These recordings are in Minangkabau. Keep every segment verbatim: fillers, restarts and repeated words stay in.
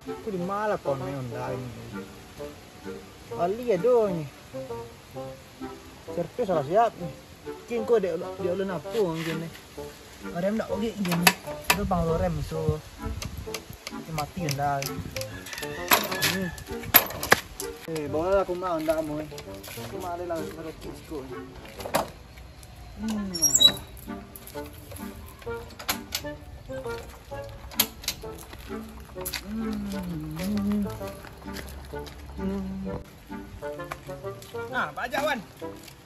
Aku di malah kau main Honda ini. Ali ado ni. Servis salah siap ni. Mungkin kau dek, dek ulun apo mungkin ni. Rem dak oke mungkin ni. Itu pang rem so. Mati, mati Honda. Hmm. Eh, bawa lah aku mah Honda kamu ni. Aku mah ada lah, ada sikok ni. Hmm. Hmm. Hmm. Nah, bajak, Wan.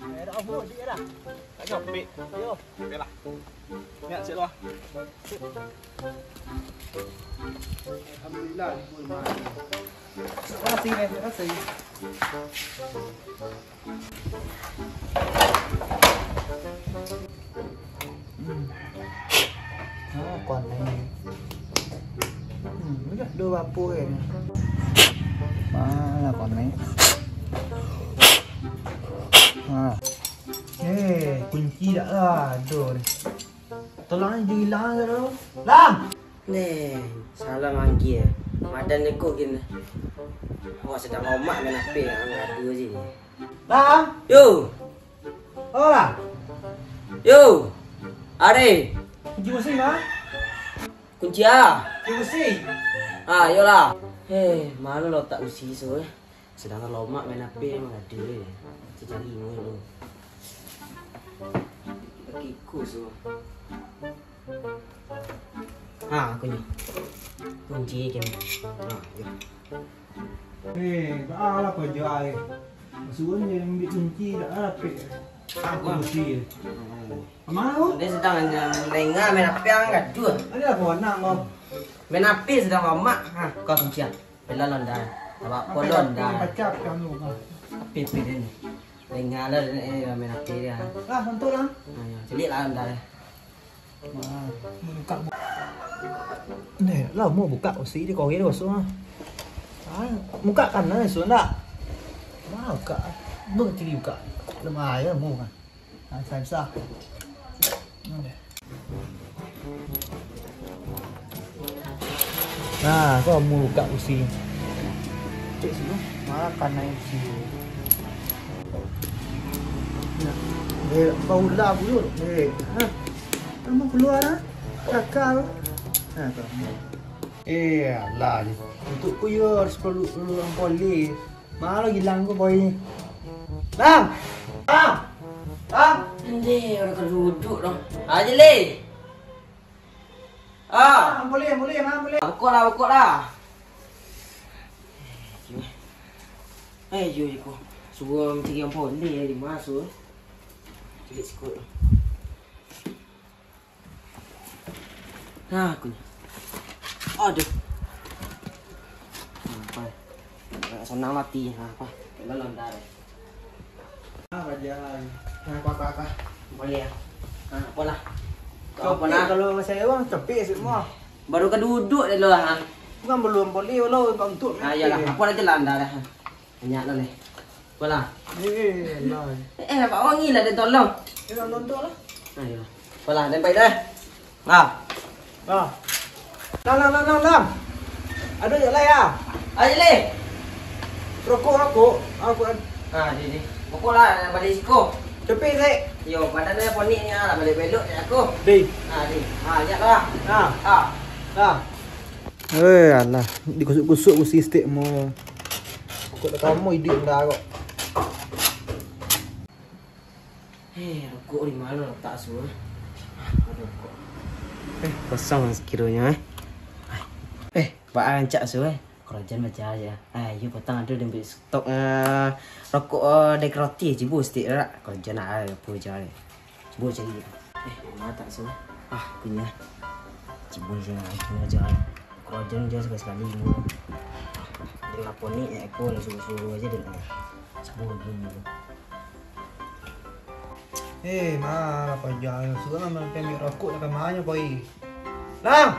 Eh, dah, oh, dik dah. Tak capek. Yo. Okey lah. Niat cek luar. Alhamdulillah, libur mah. Terima kasih, eh. Terima kasih. Hmm. Ah, konek. Hmm, udah dua bapu kan. Mana konek? Ah. Eh, kunci dak lah, aduh. Tolong aja hilang tu. Lang! Neh, salah manggil. Madan neko gin. Awak sadang lomak main H P, ngadu aja ni. Lang! Yo! Oh, Lang! Yo! Are! Kunci besi mah? Kunci ah? Kunci besi. Ah, yolah. Eh, mana lotak usi so eh? Sadang lomak main H P mangadu eh. Cari ingat tu. Kiko so. Ha, aku nyo. Kunci kem. Ha, yo. Eh, baa lah kau jual. Masuak ni ambil kunci dak rapek. Aku besi. Amal tu? Dia sedang dengar main H P yang gaduh. Ada apa nak kau? Main H P sedang lomak. Ha, kau kunci ah. Pelan lah, Ndai. Abak polon, Ndai. Pacak kamu, ha. Api-api dia ni. Dengar lah, eh, main H P dia. Lah, bantu lah. Ha, ya. Celik lah, Ndai. Wah, buka bu-, Neh, lah mau buka usi di kau ni kosong ah. Ah, buka kanan so ndak? Wah, buka. Bang kiri buka. Lemah aja mau kan. Ah, susah. Neh. Nah, kau mau buka usi. Cek sini, malah kanai usi. Nah, eh, bau lah bulu. Eh, ha? Kamu keluar ah? Kakak. Nah, kau. Eh, alah ni. Untuk ku yo harus perlu, perlu orang polis. Malo gilang ko boy ni. Bang! Bang! Bang! Ndeh, urang ka duduk doh. Aja leh. Ah. Bang, boleh, boleh, bang, boleh. Bukok lah, bukok lah. Eh, yo, yo, ko. Suruh mencari orang boleh di mana, suruh. Cari sikut. Nah, aku ni. Aduh. Nah, apa? Nak sanang mati. Nah, apa? Belum dah. Ah, bajalan. Nah, apa, apa, apa? Boleh ya? Nah, apa lah? Kau apa lah? Kalau saya uang cepik semua. Baru ka duduk dulu lah. Bukan belum boleh, belum untuk. Ah, iyalah. Apa lah jalan dah dah. Banyak lah ni. Apalah? Eh, eh, nampak wangi lah dia tolong. Dia tolong tu lah. Ayo. Apalah, dan baik dah. Ha. Ha. Lang, lang, lang, lang, lang. Aduh, ya lah ya. Ayo leh. Rokok, rokok. Aku ad- Ha, di, di. Pokok lah, balik siko. Cepik, Sek. Yo, badan dia ponik ni lah, balik belok ni aku. Di. Ha, di. Ha, ya lah. Ha. Ha. Ha. Eh, alah, dikusuk-kusuk ku sistik mo. Kok dah lama idup dah kok. Eh, rokok di mana letak su? Ada rokok. Eh, kosong sekirunya eh. Eh, baa rancak su eh. Karajan baca aja. Ah, iyo patang ada diambil stok eh, rokok eh, dari roti cibo sitik dak. Karajan ah apa je. Cubo cari. Eh, matak so. Ah, kunyah. Cubo je lah, kunyah je lah. Karajan je sekali-sekali ni. Dia lapor ni, eh, aku nak suruh-suruh aja dia. Cubo dulu. Eh, mah, apa jangan suruh mah mampir ambil rokok nak kemana kau, eh? Lang!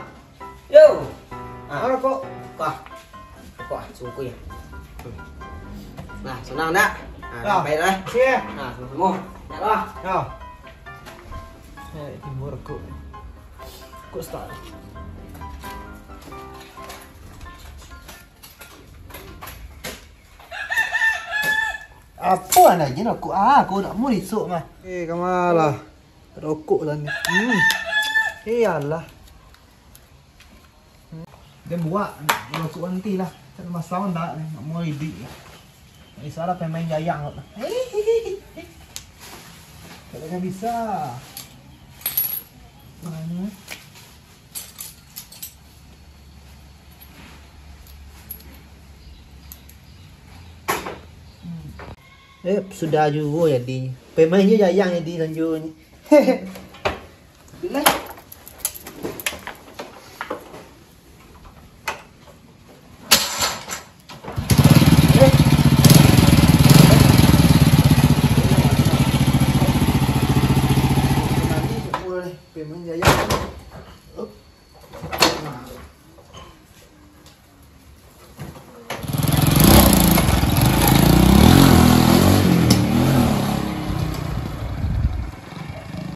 Yo. Ah. Mana rokok? Kah. Rokok ah, sungkui ah. Nah, sanang dak? Ah, sampai dah. Okey. Nah, sama-sama. Nak lah. Ya. Eh, timbul rokok. Kok start? Apo anda je rokok? Ah, aku nak mau risuk mah. Eh, kamalah. Rokok lah ni. Hmm. Eh, alah. Hmm. Dia buat rokok nanti lah. Tak ada masalah ndak ni. Nak mau idik lah. Tak kisahlah pemain jayang kot lah. Kalau kan bisa. Mana? Eh, sudah juo jadi. Pemain je jayang jadi sanjo ni. Bilang. Eh. Pemain jayang.